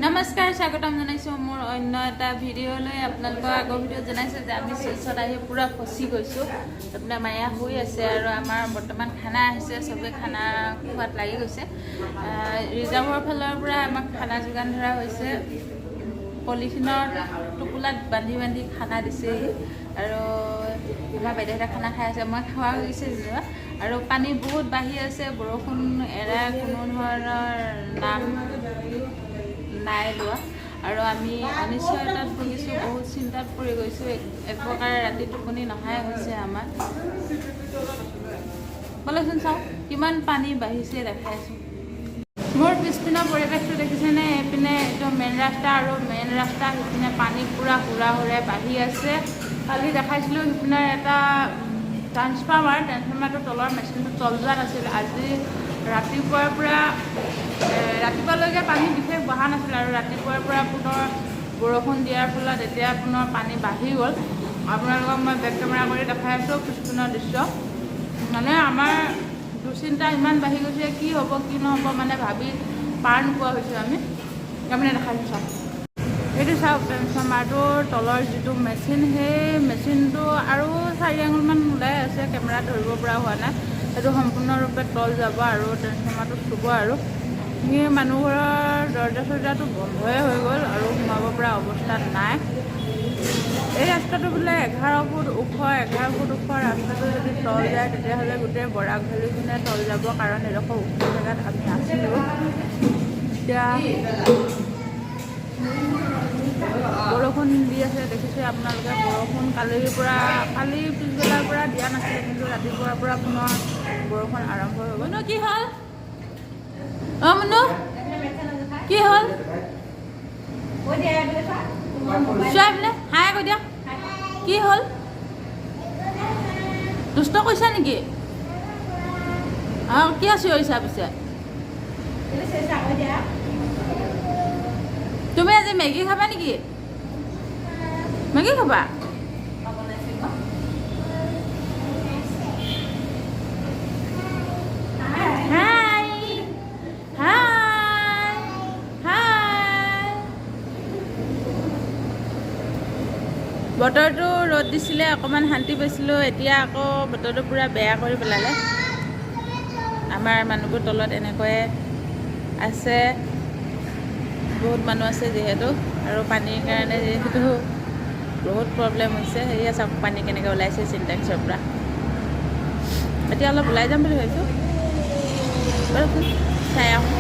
নমস্কাৰ, স্বাগতম জনাইছোঁ মোৰ অন্য এটা ভিডিঅ'লৈ। আপোনালোকৰ আগৰ ভিডিঅ'ত জনাইছোঁ যে আমি শিলচৰত আহি পূৰা ফচি গৈছোঁ। আপোনাৰ মায়া শুই আছে আৰু আমাৰ বৰ্তমান খানা আহিছে, চবেই খানা খোৱাত লাগি গৈছে। ৰিজাৰ্ভৰ ফালৰ পৰা আমাক খানা যোগান ধৰা হৈছে। পলিথিনৰ টোপোলাত বান্ধি বান্ধি খানা দিছেহি আৰু আমাৰ বাইদেউহঁতে খানা খাই আছে, মই খোৱা হৈছে যেনিবা। আৰু পানী বহুত বাঢ়ি আছে, বৰষুণ এৰা কোনো ধৰণৰ নাম নাই লোৱা আৰু আমি অনিশ্চয়তাত ভুগিছোঁ, বহুত চিন্তাত পৰি গৈছোঁ। এক প্ৰকাৰে ৰাতি টোপনি নহাই হৈছে আমাৰ। ব'লকচোন চাওঁ কিমান পানী বাঢ়িছে, দেখাই আছোঁ। মোৰ পিছপিনৰ পৰিৱেশটো দেখিছেনে? এইপিনে এইটো মেইন ৰাস্তা আৰু মেইন ৰাস্তা সিপিনে পানী পূৰা হুৰা হুৰাই বাঢ়ি আছে। কালি দেখাইছিলোঁ সিপিনে এটা ট্ৰান্সফাৰ্মাৰ, ট্ৰান্সফাৰ্মাৰটোৰ তলৰ মেচিনটো তল যোৱা নাছিল। আজি ৰাতিপুৱাৰ পৰা ৰাতিপুৱালৈকে পানী বিশেষ বঢ়া নাছিল আৰু ৰাতিপুৱাৰ পৰা পুনৰ বৰষুণ দিয়াৰ ফলত এতিয়া পুনৰ পানী বাঢ়ি গ'ল। আপোনালোকক মই বেক কেমেৰা কৰি দেখাই আছোঁ পিছপিনৰ দৃশ্য। মানে আমাৰ দুশ্চিন্তা ইমান বাঢ়ি গৈছে, কি হ'ব কি নহ'ব মানে ভাবি পাৰ নোপোৱা হৈছোঁ আমি। তাৰমানে দেখাইছোঁ, চাওক, এইটো চাওক, ট্ৰেন্সফৰ্মাৰটোৰ তলৰ যিটো মেচিন, সেই মেচিনটো আৰু 4 আঙুলমান ওলাই আছে, কেমেৰাত ধৰিব পৰা হোৱা নাই। সেইটো সম্পূৰ্ণৰূপে তল যাব আৰু ট্ৰেন্সফৰ্মাৰটো চুব আৰু সেই মানুহঘৰৰ দৰ্জা চৰ্জাটো বন্ধই হৈ গ'ল আৰু সোমাব পৰা অৱস্থাত নাই। এই ৰাস্তাটো বোলে 11 ফুট ওখ। 11 ফুট ওখ ৰাস্তাটো যদি তল যায়, তেতিয়াহ'লে গোটেই বৰাক ভেলীখনে তল যাব, কাৰণ এডোখৰ ওখ জেগাত আমি আছিলোঁ। এতিয়া বৰষুণ দি আছে, দেখিছে আপোনালোকে। বৰষুণ কালিৰ পৰা, কালি পিছবেলাৰ পৰা দিয়া নাছিলে, কিন্তু ৰাতিপুৱাৰ পৰা পুনৰ বৰষুণ আৰম্ভ হৈ গ'ল। কি হ'ল অ মুনু, কি হ'ল? চোৱা বোলে, হাই কৈ দিয়া। কি হ'ল, দুষ্ট কৰিছা নেকি? অঁ, কিয় চিঞৰিছা পিছে? তুমি আজি মেগী খাবা নেকি? মেগী খাবা? হাই হাই হাই। বতৰটো ৰ'দ দিছিলে, অকণমান শান্তি পাইছিলোঁ। এতিয়া আকৌ বতৰটো পূৰা বেয়া কৰি পেলালে। আমাৰ মানুহবোৰ তলত এনেকৈয়ে আছে, বহুত মানুহ আছে যিহেতু আৰু পানীৰ কাৰণে যিহেতু বহুত প্ৰব্লেম হৈছে। সেয়া চাওক, পানী কেনেকৈ ওলাইছে চিনটেক্সৰ পৰা। এতিয়া অলপ ওলাই যাম বুলি ভাবিছোঁ। ব'লকচোন চাই আহোঁ।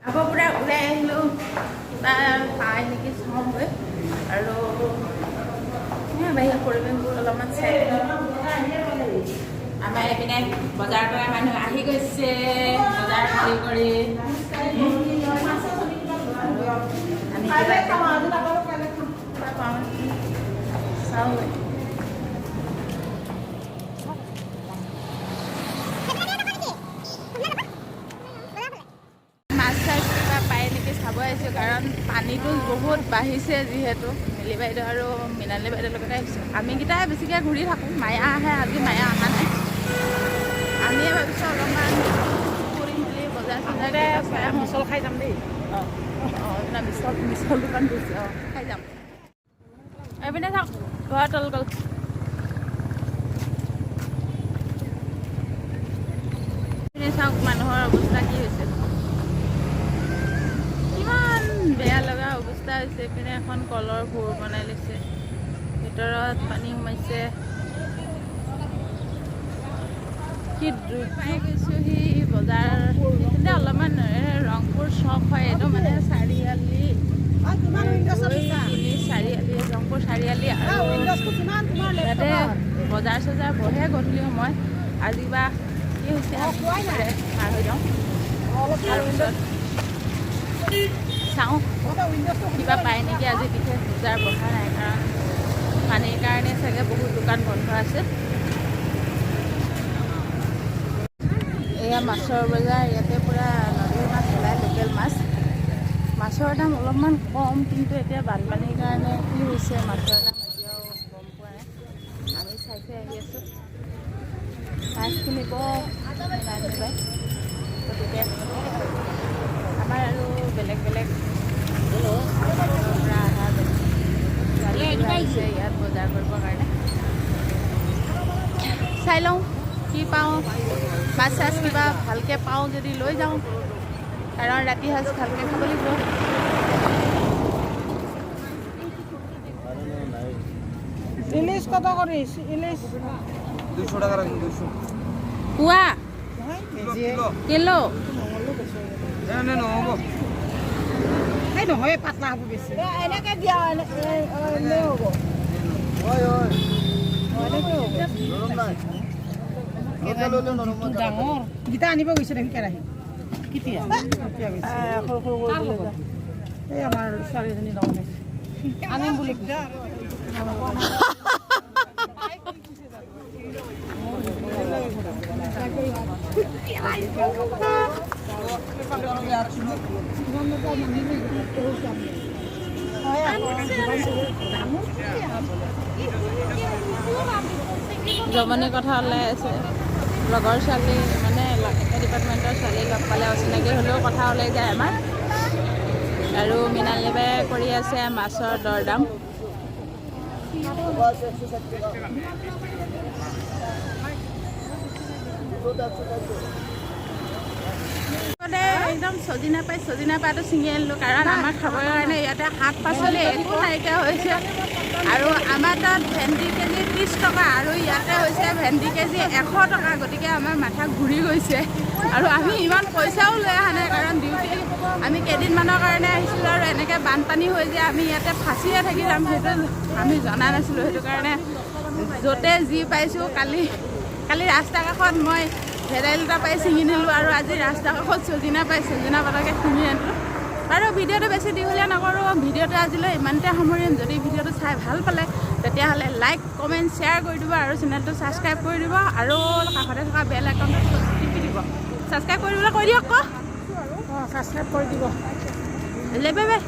আকৌ পূৰা ওলাই আহিলোঁ, কিবা পাই নেকি চাওঁগৈ আৰু বাহিৰৰ পৰিৱেশবোৰ অলপমান চাই পিনে। আমাৰ এইপিনে বজাৰ কৰা মানুহ আহি গৈছে, বজাৰ কৰি কৰি। আৰু আমি কিবা কিবা পাওঁ নেকি চাওঁগৈ। মাছ চাছ কিবা পায় নেকি চাব আহিছোঁ, কাৰণ পানীটো বহুত বাঢ়িছে যিহেতু। মিলি বাইদেউ আৰু মৃণালী বাইদেউৰ লগতে আহিছোঁ। আমিকেইটাই বেছিকৈ ঘূৰি থাকোঁ, মায়া আহে, আজি মায়া অহা নাই। আমিয়ে ভাবিছোঁ অলপমান ফুৰি মেলি বজাৰ চজাৰ কিবা চাই আহোঁ। মিছল খাই যাম দেই। অঁ অঁ এইপিনে মিছল মিছল দোকান গৈছে। অঁ, খাই যাম। এইপিনে চাওক, ঘৰ তল গ'ল। এইপিনে চাওক মানুহৰ অৱস্থা কি হৈছে, কিমান বেয়া লগা অৱস্থা হৈছে। এইপিনে এখন কলৰ ভোৰ বনাই লৈছে, ভিতৰত পানী সোমাইছে। কি দুৰ্যোগ গৈছোহি বজাৰ। সেইখিনিতে অলপমান ৰংপুৰ চক হয় এইটো, মানে চাৰিআলি, দুই তিনি চাৰিআলি, ৰংপুৰ চাৰিআলি। আৰু ইয়াতে বজাৰ চজাৰ বহে গধূলি সময়। আজি বা কি হৈছে, আমি পাৰ হৈ যাওঁ, তাৰপিছত চাওঁ কিবা পায় নেকি। আজি বিশেষ বজাৰ বহা নাই, কাৰণ পানীৰ কাৰণে চাগে বহুত দোকান বন্ধ আছে। এয়া মাছৰ বজাৰ, ইয়াতে পূৰা নদীৰ মাছ ওলায়, লোকেল মাছ। মাছৰ দাম অলপমান কম, কিন্তু এতিয়া বানপানীৰ কাৰণে কি হৈছে মাছৰ দাম এতিয়াও গম পোৱা নাই। আমি চাই চাই আহি আছোঁ। মাছ কিনিব নাই, গতিকে আমাৰ আৰু বেলেগ বেলেগ আহিছে ইয়াত বজাৰ কৰিবৰ কাৰণে। চাই লওঁ কি পাওঁ। মাছ চাছ কিবা ভালকৈ পাওঁ যদি লৈ যাওঁ, কাৰণ ৰাতি সাঁজ ভালকৈ খাব লাগিব। ইলিশ কত কৰিস ইলিশ? 200 টাকা ৰাখুন, 200। পোৱা? কিলো। কিলো। নে নহ'ব। এই নহয়, পাতলা হ'ব বেছি। এনেকে দিয়া এনে হ'ব। হয় হয়। এনেকে হ'ব। নৰম নাই। ডাঙৰ গীতা আনিব গৈছে দেখোন কেৰাহী। কেতিয়া গৈছে? এই আমাৰ ছোৱালীজনী লগত আনিম বুলি কৈছে। জমনি কথা ওলাই আছে। লগৰ ছোৱালী, মানে একে ডিপাৰ্টমেণ্টৰ ছোৱালী লগ পালে অচিনাকি হ'লেও কথা ওলাই যায় আমাৰ। আৰু মৃণাল বাই কৰি আছে মাছৰ দৰ দাম। একদম ছজিনা পাই ছজিনা পাতো ছিঙি আনিলোঁ, কাৰণ আমাৰ খাবৰ কাৰণে ইয়াতে শাক পাচলি একো নাইকিয়া হৈছে। আৰু আমাৰ তাত ভেন্দি কেজি 30 টকা আৰু ইয়াতে হৈছে ভেন্দি কেজি 100 টকা। গতিকে আমাৰ মাথা ঘূৰি গৈছে। আৰু আমি ইমান পইচাও লৈ অহা নাই, কাৰণ ডিউটি আমি কেইদিনমানৰ কাৰণে আহিছিলোঁ আৰু এনেকৈ বানপানী হৈ যে আমি ইয়াতে ফাঁচিয়ে থাকি যাম, সেইটো আমি জনা নাছিলোঁ। সেইটো কাৰণে য'তে যি পাইছোঁ, কালি কালি ৰাস্তা কাষত মই ভেদাইলতা পাই ছিঙি নিলোঁ আৰু আজি ৰাস্তা কাষত ছজিনা পাই ছজিনা পাতকে ছিঙি আনিলোঁ। আৰু ভিডিঅ'টো বেছি দীঘলীয়া নকৰোঁ। ভিডিঅ'টো আজিলৈ ইমানতে সামৰিম। যদি ভিডিঅ'টো চাই ভাল পালে, তেতিয়াহ'লে লাইক, কমেণ্ট, শ্বেয়াৰ কৰি দিব আৰু চেনেলটো ছাবস্ক্ৰাইব কৰি দিব আৰু কাষতে থকা বেল আইকনটো টিপি দিব। ছাবস্ক্ৰাইব কৰি দিবলৈ কৈ দিয়ক। অঁ, ছাবস্ক্ৰাইব কৰি দিব। Bye bye.